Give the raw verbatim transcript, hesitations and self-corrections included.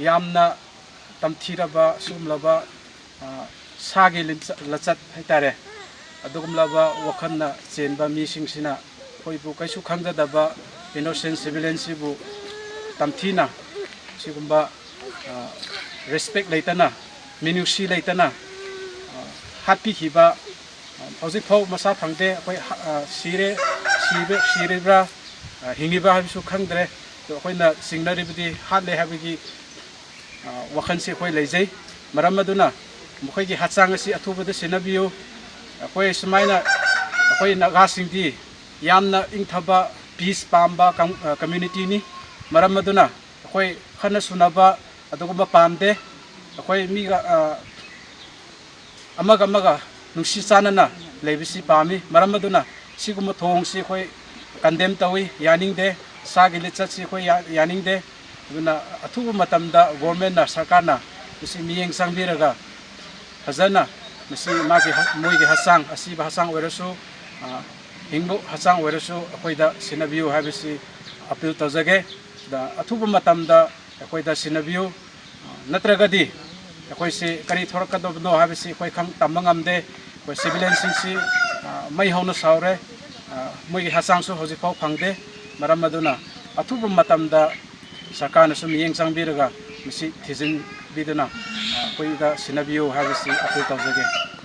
ꯌꯥꯝꯅ ꯇꯝꯊꯤꯔꯕ ꯁꯤꯒꯨꯝꯂꯕ, ꯑ, ꯁꯥꯒꯤ ꯂꯤꯆ-, ꯂꯆꯠ ꯍꯥꯏꯇꯥꯔꯦ, ꯑꯗꯨꯒꯨꯝꯂꯕ ꯋꯥꯈꯜꯅ ꯆꯦꯟꯕ ꯃꯤꯁꯤꯡꯁꯤꯅ ꯑꯩꯈꯣꯏꯕꯨ ꯀꯩꯁꯨ ꯈꯪꯖꯗꯕ innocent civilianꯁꯤꯕꯨ ꯇꯝꯊꯤꯅ ꯁꯤꯒꯨꯝꯕ, ꯑ, respect ꯂꯩꯇꯅ, ꯃꯤꯅꯨꯡꯁꯤ ꯂꯩꯇꯅ, ꯑ, ꯍꯥꯠꯄꯤꯈꯤꯕ, ꯑ, ꯍꯧꯖꯤꯛꯐꯥꯎ ꯃꯁꯥ ꯐꯪꯗꯦ꯫ ꯑꯩꯈꯣꯏ ꯍ-, ꯑ, ꯁꯤꯔꯦ, ꯁꯤꯕ-, ꯁꯤꯔꯤꯕ꯭ꯔꯥ, ꯑ, ꯍꯤꯡꯉꯤꯕ꯭ꯔꯥ ꯍꯥꯏꯕꯁꯨ ꯈꯪꯗ꯭ꯔꯦ꯫ ꯑꯗꯣ ꯑꯩꯈꯣꯏꯅ ꯆꯤꯡꯅꯔꯤꯕꯗꯤ ꯍꯥꯠꯂꯦ ꯍꯥꯏꯕꯒꯤ, ꯑ, ꯋꯥꯈꯜꯁꯤ ꯑꯩꯈꯣꯏ ꯂꯩꯖꯩ꯫ ꯃꯔꯝ ꯑꯗꯨꯅ ꯃꯈꯣꯏꯒꯤ ꯍꯛꯆꯥꯡ ꯑꯁꯤ ꯑꯊꯨꯕꯗ ꯁꯤꯟꯅꯕꯤꯌꯨ꯫ ꯑꯩꯈꯣꯏ ꯁꯨꯃꯥꯏꯅ, ꯑꯩꯈꯣꯏ ꯅꯥꯒꯥꯁꯤꯡꯗꯤ ꯌꯥꯝꯅ ꯏꯪꯊꯕ, peace ꯄꯥꯝꯕ ꯀꯝ-, ꯑ, communityꯅꯤ꯫ ꯃꯔꯝ ꯑꯗꯨꯅ ꯑꯩꯈꯣꯏ ꯈꯠꯅ ꯁꯨꯅꯕ ꯑꯗꯨꯒꯨꯝꯕ ꯄꯥꯝꯗꯦ꯫ ꯑꯩꯈꯣꯏ ꯃꯤꯒ, ꯑ, ꯑꯃꯒ ꯑꯃꯒ ꯅꯨꯡꯁꯤ ꯆꯥꯟꯅꯅ ꯂꯩꯕꯁꯤ ꯄꯥꯝꯃꯤ꯫ ꯃꯔꯝ ꯑꯗꯨꯅ ꯁꯤꯒꯨꯝꯕ ꯊꯧꯑꯣꯡꯁꯤ ꯑꯩꯈꯣꯏ condemn ꯇꯧꯏ, ꯌꯥꯅꯤꯡꯗꯦ꯫ ꯁꯥꯒꯤ ꯂꯤꯆꯠꯁꯤ ꯑꯩꯈꯣꯏ ꯌꯥ-, ꯌꯥꯅꯤꯡꯗꯦ꯫ ꯑꯗꯨꯅ ꯑꯊꯨꯕ ꯃꯇꯝꯗ governmentꯅ, ꯁꯔꯀꯥꯔꯅ ꯃꯁꯤ ꯃꯤꯠꯌꯦꯡ ꯆꯪꯕꯤꯔꯒ ꯐꯖꯅ ꯃꯁꯤ ꯃꯥꯒꯤ ꯍ-, ꯃꯣꯏꯒꯤ ꯍꯛꯆꯥꯡ, ꯑꯁꯤꯕ ꯍꯛꯆꯥꯡ ꯑꯣꯏꯔꯁꯨ, ꯑ, ꯍꯤꯡꯕ ꯍꯛꯆꯥꯡ ꯑꯣꯏꯔꯁꯨ ꯑꯩꯈꯣꯏꯗ ꯁꯤꯟꯅꯕꯤꯌꯨ ꯍꯥꯏꯕꯁꯤ appeal ꯇꯧꯖꯒꯦ꯫ ꯑꯗ ꯑꯊꯨꯕ ꯃꯇꯝꯗ ꯑꯩꯈꯣꯏꯗ ꯁꯤꯟꯅꯕꯤꯌꯨ꯫ ꯅꯠꯇ꯭ꯔꯒꯗꯤ ꯑꯩꯈꯣꯏꯁꯤ ꯀꯔꯤ ꯊꯣꯔꯛꯀꯗꯕꯅꯣ ꯍꯥꯏꯕꯁꯤ ꯑꯩꯈꯣꯏ ꯈꯪ-, ꯇꯝꯕ ꯉꯝꯗꯦ꯫ ꯑꯩꯈꯣꯏ civilianꯁꯤꯡꯁꯤ, ꯑ, ꯃꯩ ꯍꯧꯅ ꯁꯥꯎꯔꯦ꯫ ꯑ, ꯃꯣꯏꯒꯤ ꯍꯛꯆꯥꯡꯁꯨ ꯍꯧꯖꯤꯛꯐꯥꯎ ꯐꯪꯗꯦ꯫ ꯃꯔꯝ ꯑꯗꯨꯅ ꯑꯊꯨꯕ ꯃꯇꯝꯗ ꯁꯔꯀꯥꯔꯅꯁꯨ ꯃꯤꯠꯌꯦꯡ ꯆꯪꯕꯤꯔꯒ ꯃꯁꯤ ꯊꯤꯖꯤꯟꯕꯤꯗꯨꯅ, ꯑ, ꯑꯩꯈꯣꯏꯗ ꯁꯤꯟꯅꯕꯤꯌꯨ ꯍꯥꯏꯕꯁꯤ appeal ꯇꯧꯖꯒꯦ꯫